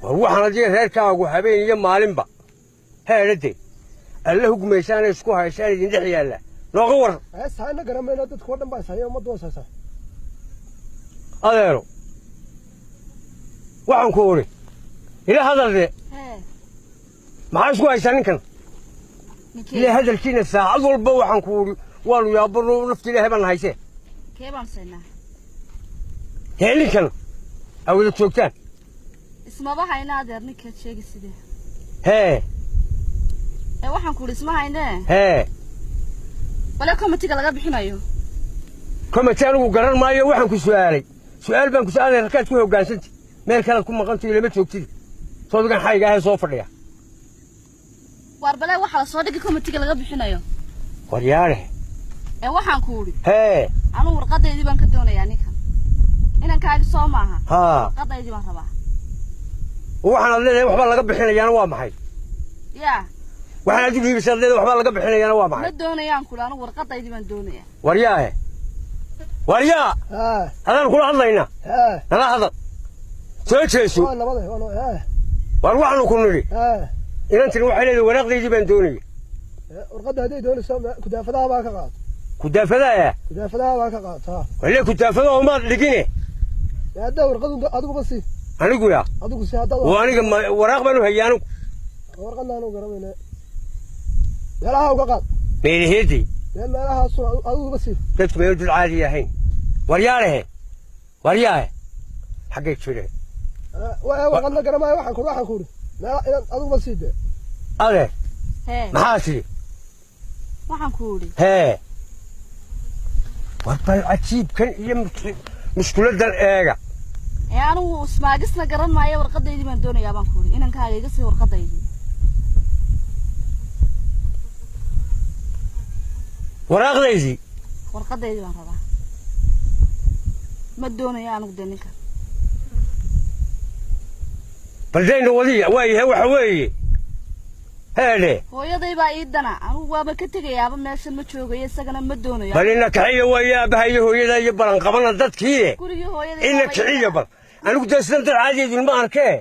War waxaan adiga reerkaagu habeen iyo maalinba heedhade alla hugmaysaana isku haysaan idin dhex yaalla nooga war. Hees hayna garamayna, dadku oo dhan baa ishaya, ummaddu waa ishaysaa. Adeero, waxaan ku odhi ila hadal de. Hee. Maxaa isku haysaa ninkan? Ninkee? Ila hadalkiina saacad walba waxaan ku odhi waanu yaabano, nafta Ilaahay baan haysee. Kee baan saynaa? Dee ninkan aa wada joogtaan. Ismaba hayna adeer, ninkaad sheegi sidee. Hee. Ee waxaan ku idhi isma haynee. Hee. Bale komitiga laga bixinayo. Komiti anigu garan maayo. Waxaan ku su'aalay su'aal baan ku su'aalay, halkaad ku hoggaansantay meel kalead ku maqantayo lama joogtid, soodigan xayga ahee soo fadhiya. Waar bale waxaa la soo dhigi komitiga laga bixinayo. Waryaale. Ee waxaan ku idhi Hee. anugu warqadaydii baan ka doonayaa ninkan, inankaagi soo maaha? Haa. Warqadaydii baan rabaa. Waxaan aad leedahay waxbaa laga bixinayaana waa maxay? Yaa? Waxaan adigu iibisa aad leedahay waxbaa laga bixinayaana waa Ma maxay? doonayaan kuli, anugu warqadaydii baan doonayaa. Waryaahe, waryaa. Hee. Hadaan kula hadlaynaa. Hee. Nala hadal, soo jeeso. Waa nabada, waa nabada, hee. Waar waxaanu ku nidhi Hee. inantin waxay leedahay waraaqdaydii baan doonaya. Warqadda hadday doonayso kudaafadaha baa ka qaad. Kudaafadaaya? Kudaafadaha baa ka qaad, ha. Wale kudaafada umaad dhigine. Dee haddaa warqadu adiguba sii. Anigu yaa? Adigu sii haddaad. Oo aniga waraaq baan u hayay anigu. Warqadna aanu garamayne, meelaha uga qaad. Meelaheedii? Dee meelahaasu adiguba sii. Dadku may dad caadi ahayn. Waryaalehe, waryaahe, xaggay jireen? Warqadna garamaayo. Waxaan ku idhi meela inaan adiguba sii dee. Adeer. Hee. Maxaa tidhi? Waxaan ku idhi Hee, war bal cajiibkan iyo mushkiladan eega. Ee anigu ismaagisna garan maayo, warqadaydii baan doonayaa baan ku idhi, inankaaga iga sii warqadaydii. Waraaqdaydii? Warqadaydii baan rabaa, ma doonayo anigu dee ninkan. Bal dayna wadiya waayahay, waxa weeye heedhe. Hooyaday baa ii dana, anigu waaba ka tegayaaba, meeshan ma joogayo, isagana ma doonayo. Bal ina kiciya waaye, aabbaha iyo hooyada iyo balan qabana dadkiie. Gurigii hooyaday Ina baaba ii kiciya. dana. Bal anigu dee sidan dad caadi idinma arkee,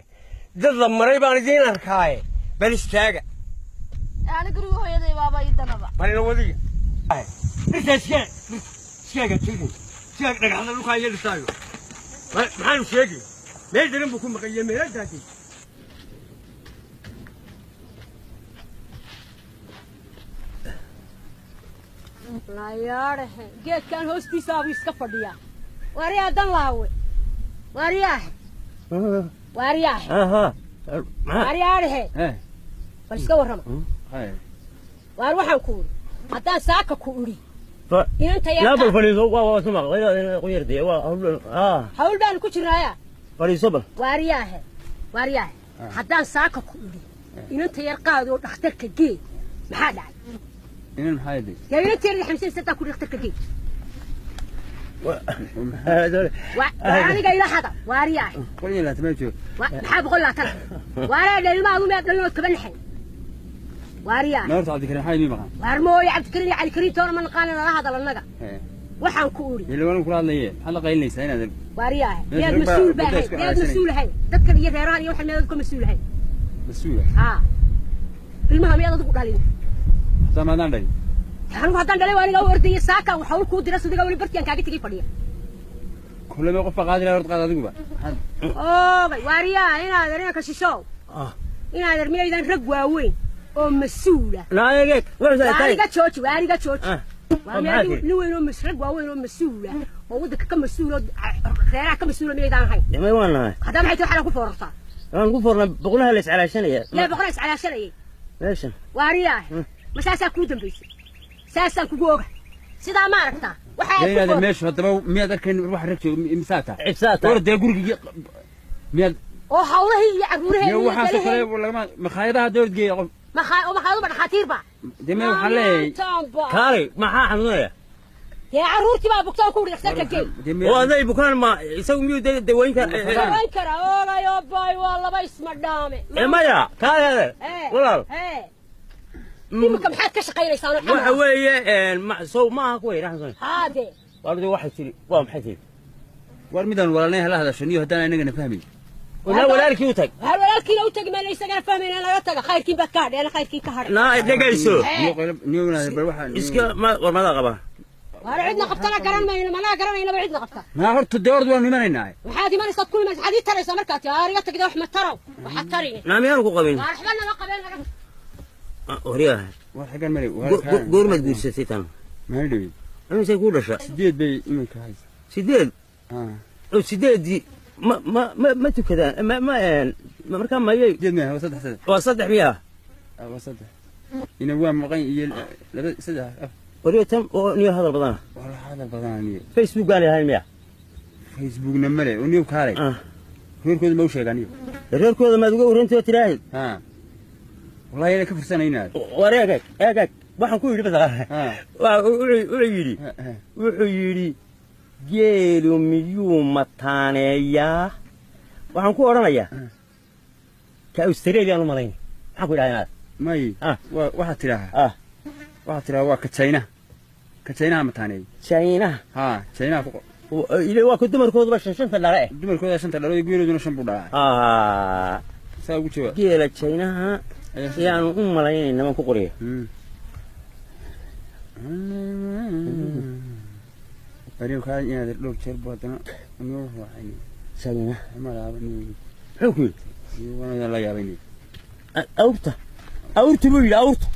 dad la maray baan idiin arkaaye, bal istaaga. Ani gurigii hooyaday baaba ii danaba. Bal ina wadiya dhirta iskeeg, iskeega tegin, iskeeg dhagaxda dhulkaa iyo dhirtaayo. Maxaanu sheegi? Meel daran buu ku maqan yahay, meeladaasi. Layaadhahe, geedkan hoostiisaabu iska fadhiyaa. Waaryaa dan laawe, waaryaahe, waaryaahe, waaryaadhahe, bal iska warrama. Waar waxaan ku idhi haddaan saaka ku idhi inanta Yaa bal yarta fadhiiso, waa suma qunyartay, waa hawl baanu ku jirnaaya. Fadhiiso bal. Waaryaahe, waaryaahe, haddaan saaka ku idhi inanta yar qaadoo dhakhtarka gee, maxaa dhacay? Inan maxaa yaday? Dee inanta yar xamsan sadaa ku dhakhtarka gee. Waa aniga ila hada, waaryaahe. 120 ma joogo. Maxaa 120? Waaraa dhalmaadu miyaad dhalinood kaba naxay, waaryaa? Ma horta Cabdikariim maxaa imii maqan? Waar mooye, Cabdikariim iyo Calikariim toona ma naqaana, nala hadal annaga. Waxaan ku uri Ila waan kula hadlaye, maxaad la qaylinaysaa inaad Waariyaahe. Meesha Miyaad rag baa mas-uul ba badda ahayn? isku Miyaad calasanaya. mas-uul ahayn dadkan iyo reerahan iyo waxan miyaad ka mas-uul ahayn? Mas-uula? Haa, ilmaha miyaad adigu dhalin? Hataa maadaan dhalin. Anigu haddaan dhalay waa aniga u ordaya saakan wax hawl kuu dira, sidiga weli bartiyan kaaga tegay fadhiya. Kulama qof baa qaadi lahaa, horta qaad adiguba. Maxaad Oobay, waariyaahe, inaadeer, inanka shishow, inaadeer, miyaydan rag waaweyn oo mas-uula? Naayeg. Waariga jooji, waariga jooji. Waa Maxaa miyaad tiri? nin weyn oo rag waaweyn oo mas-uula oo waddanka ka mas-uul oo reeraha ka mas-uula miyaydaan ahayn? Damay waan nahay. Haddaba maxay tahay waxaana ku foorartaa? Waan ku foornaa boqolaha la iscalaashanaya. Yaa boqola iscalaashanayay? Meeshan. Waariyaahe, ma saasaa kuu dambaysay? Saasaan kugu oga, sidaa ma aragtaa waxaa Dee ku inaad foor meeshu haddaba miyaad arkayn wax rag joogo imsaata? Cibsaata. War dee gurigii miyaad Oo hawlahii iyo carruuraheen iyo iyo waxaasoo kale galaheen. Lagama makhaayadaha dowlad geeya qof. Oo makhaayaduma dhakhaatiirba? Dee mee waxaan leeyahay Kaalay, maxaa xanuunaya? Dee carruurtii baa bugtaan ku wuri, dhakhtarka gee. Dee Oo mee aday bukaan ma isagu miyuu daweyn kara? Dawayn kara oogay oo baay, waa laba isma dhaame. Ee maya, kaalay adeer. Walaal. Ee iminka maxaad ka shaqaynaysaan oo Waxa xamar? weeye ma sow maaha kuwa yidhaahdo. Haade. Waardi waxay tiri, waa maxay tiri? War midaan walaalnay hala hadasho niyo haddaan inagana fahmayn. Walaa walaalkii u tag. Waar walaalkiina u tagi mayno, isagana fahmayna laga taga. Khayrkiin baad ka hadhay, ana khayrkii ka hadhay. Naa dhegayso. Niyo qaylo niyo inaad bal waxa iska ma war madaa qabaa? Waar cidna qabtana garan mayno, manaa garanaynaba cidna qabta. Ma horta dee orod waanu imanaynaa. Maxaad imanaysaad ku imanaysa? Maxaad ii taraysaa markaad tii aariga tagida? Wax ma tarow, waxa tarini. Naa miyaanu ku qabin? Waar waxba nama qabeen laga. Waryaha. War xaggan maray. Goormaad guursatay tan? Maalin dhawey. Imisay kuu dhasha? 8 bay iminka haysa. 8? Ah. Oo 8-dii ma tukadaan ma markaa mayay? 8 maaha, waa 3. Waa 3 miyaa? Waa 3 ina waa maqan iyo 2 3 4. Waryo tan oo niyo hadal badana. Wala hadal badan niyo. Facebook aan lahayn miya? Facebookna male oo niyo kaalay. Reerkooda ma u sheegaan niyo? Reerkooda maad uga warrantay oo tiraahid? Ha, wallahi ina ka fursanaynaa. War eeg eeg eeg, waxaan ku yidhi basaqaa waa wuxuu yidhi, wuxuu yidhi geelu miyuu mataaneeyaa? Waxaan ku odhanayaa ka Australia aan u malayn. Maxaan ku idhahaa inaad may waxaad tidhaahaa, waxaad tidhahaa waa ka China, ka Chinaha mataaneey. Chinaha? Ha, Chinaha ku qor. Ile waa ku dumarkooduba 5 5-ta dhale eh. Dumarkooda 5-ta dhalo, geelooduna 5 buu dhalaa. Saa ugu jawaab. Geela Chinaha ayaanu u malaynayna baan ku qoraya. Bariyo kaa inaad dhowr jeer buu haddana inuu raacay. China malaaba muxuu ku yidhi? Waana la yaabay. Awrta, awrta buu yidhi, awrta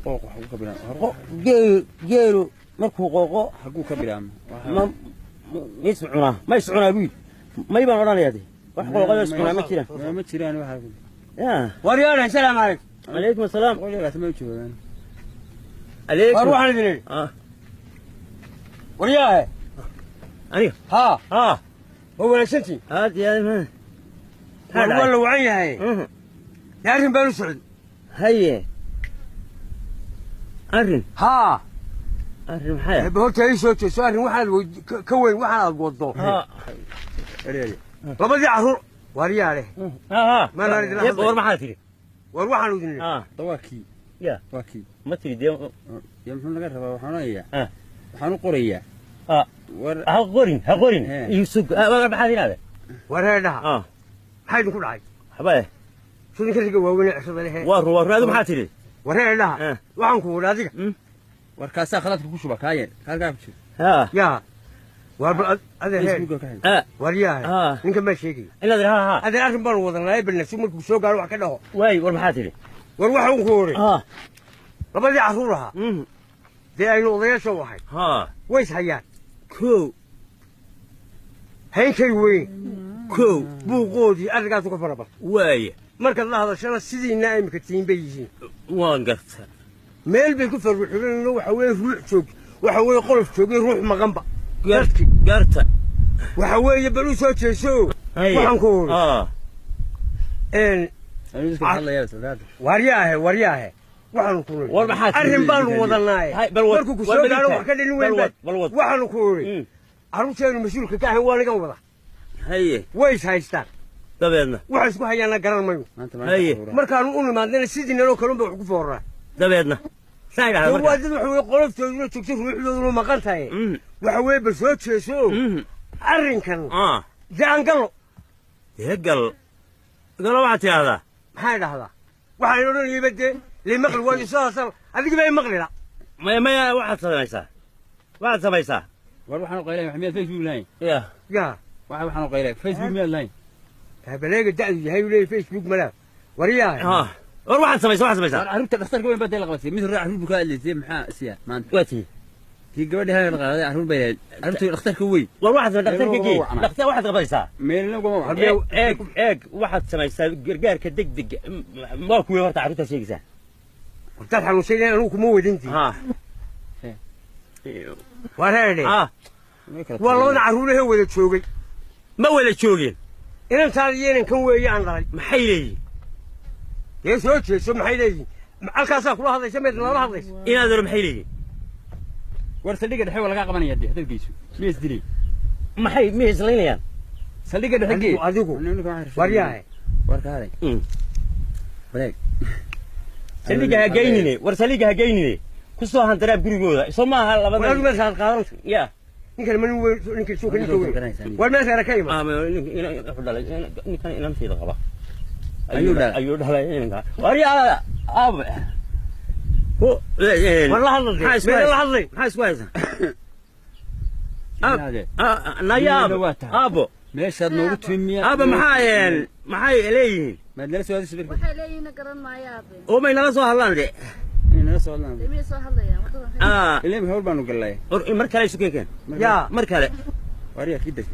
qooq waxuu ka bilaabma. Geelu, geelu markuu qooqo xaguu ka bilaabma? Ma is cunaa? Ma is cunaa buu yidhi. May baan odhanayaa de wax qooqayo is cunaa ma jiraan. Ma jiraan waxa. Ya waryaale, asalaamu calaykum. Calaykum asalaam. Qolyaalaas ma joogaan. Calaykum. War waxaan idin idhi, waryaahe. Aniga? Haa. Haa. Waa wanaagsantiin. Aad iyo aad. War waa la wacan yahay. Dee arrin baan u socday. Haye, arrin? Haa. Arrin maxay? Ba horta ii soo jeeso. Arrin waxaad ka weyn waxaan aad waddo. Labadii carruur, waryaale. War maxaa tidhi? War waxaan idin idhi. Waa kii. Ya waa kii. Ma tiri dee? Ya muxuu naga rabaa? Waxaan onayaa, waxaan u qorayaa. War ha qorin, ha qorin, iisug. War maxaad inaade? War heedhaha, maxaa idinku dhacay? Waxba eh. Sidinka riga waaweyn cishada lehe. Waa run, waa run. Adigu maxaa tidhi? War heedhaha, waxaan ku wudhi adiga. War kaasaa khaladka ku shuba kaayeen halkaa ku jiro. Ya war bal adeer heer, war yahay ninkan baa sheegaya inaad ha ha adeer arrin baanu wadanaa, balnafsi markuu soo gaaro wax ka dhaho. Waay, war maxaa tidhi? War waxaan ku wudhi labadii carruur ahaa dee aynu odayaasha u ahay way is hayaan. Kow. Haynkay weyn. Kow. Buuqoodii arrinkaasu ka fara badan. Waaya. Markaad la hadashana sidiina imika tihiin bay yihiin. Waan garta. Meel bay ku farruxuleen, waxa weeye ruux joog, waxa weeye qolof joogay, ruux maqanba. Garta. Waxa weeye bal u soo jeeso. Waxaan ku wuri waryaahe, waryaahe, waxaanu ku war maxaa? Arrin baanu wadanaaye, markuu ku soo gaaro wax ka dhalin weyn baa. Waxaanu ku uri carruurteenu mas-uulka ka ahayn waa nagan wada. Haye. Way is haystaan. Dabeedna waxa isku hayaana garan mayo. Haye. Markaanu u nimaadnana sidii naloo kalun ba wax ku fooraa. Dabeedna saa idhahda marka waa dad waxa weye qoloftooduna joogto, ruuxdooduna maqan tahay. Waxa weeye bal soo jeeso arrinkan dee aan gallo. Dee gal galo waxaad tidhahdaa. Maxaan idhahdaa? Waxaan odhanayaba dee limaqli waayo sidaasal adiga baa imaqlila. Maya maya, waxaad samaysaa, waxaad samaysaa. War waxaan u qaylay miyaad Facebook lahayn? Ya ya waxa waxaan u qaylay Facebook miyaad lahayn? Baleega da'du yahay uu leeyahay Facebook malaa waryahay. War waxaad samaysaa, waxaad samaysaa. War carruurta dhakhtarka weyn baa dee la qabatay mid hore, carruur buu ka hadlaysay. Maxaa siya maanta? Waa tii tii gabadhi hal qaaday, carruur bay lahayd, carruurta dhakhtarka weyn. War waxaad dhakhtarka gee, dhakhtar waxaad qabaysaa. Meelna ugama wacan. Eeg eeg, waxaad samaysaa gargaarka degdeg. Waa kuwii horta carruurta sheegaysaa? Hortaad xanuunsanayaan anigu kuma wadintii. Wareedhe, waa labada carruurahee wada joogay. Ma wada joogeen? Inantaada iyo inankan weeye aan dhalay. Maxay leeyihin? Dee soo jeeso, maxay leeyihin? Halkaasaa kula hadlaysa, meed lala hadlaysa inaad oro. Maxay leeyihin? War saldhigga dhexe waa lagaa qabanaya dee haddaad geyso. Miya isdilay? Maxay, miyay islaynayaan? Saldhigga dhexe gee adigu waryahay. War kaalay wareeg. Saldhigga ha geynine, war saldhigga ha geynine, ku soo handaraab gurigooda soo maaha labada. War adigu meeshaad qaadanta ya. Ninkan ma nin weyn, ninkii suuka ninka weyn. War meel reera ka iman. Wuxuu dhalay ninkan inanteeda qaba. Ayuu dhalay. Ayuu dhalay inanka. Waryaa aabe. War la hadlay. Maxaa isku Meel la haysaa? hadlay. Maxaa isku haysaa? Inaade. Naya Nina waa tahay. aabo. Meeshaad noogu timi miyaa? Aabo, maxaa maxay leeyihiin? Maad nala soo hadlaysa barka? Waxay leeyihiin garan maayo aabe. Oo may nala soo hadlaan de. Inay nala soo hadlaan. Dee miyay soo hadlayaan waddadan? Ah, Ilaa hawl baanu gallay. mar kale isu keenkeen. Yaa. Mar kale. Waaryaa kii degtay.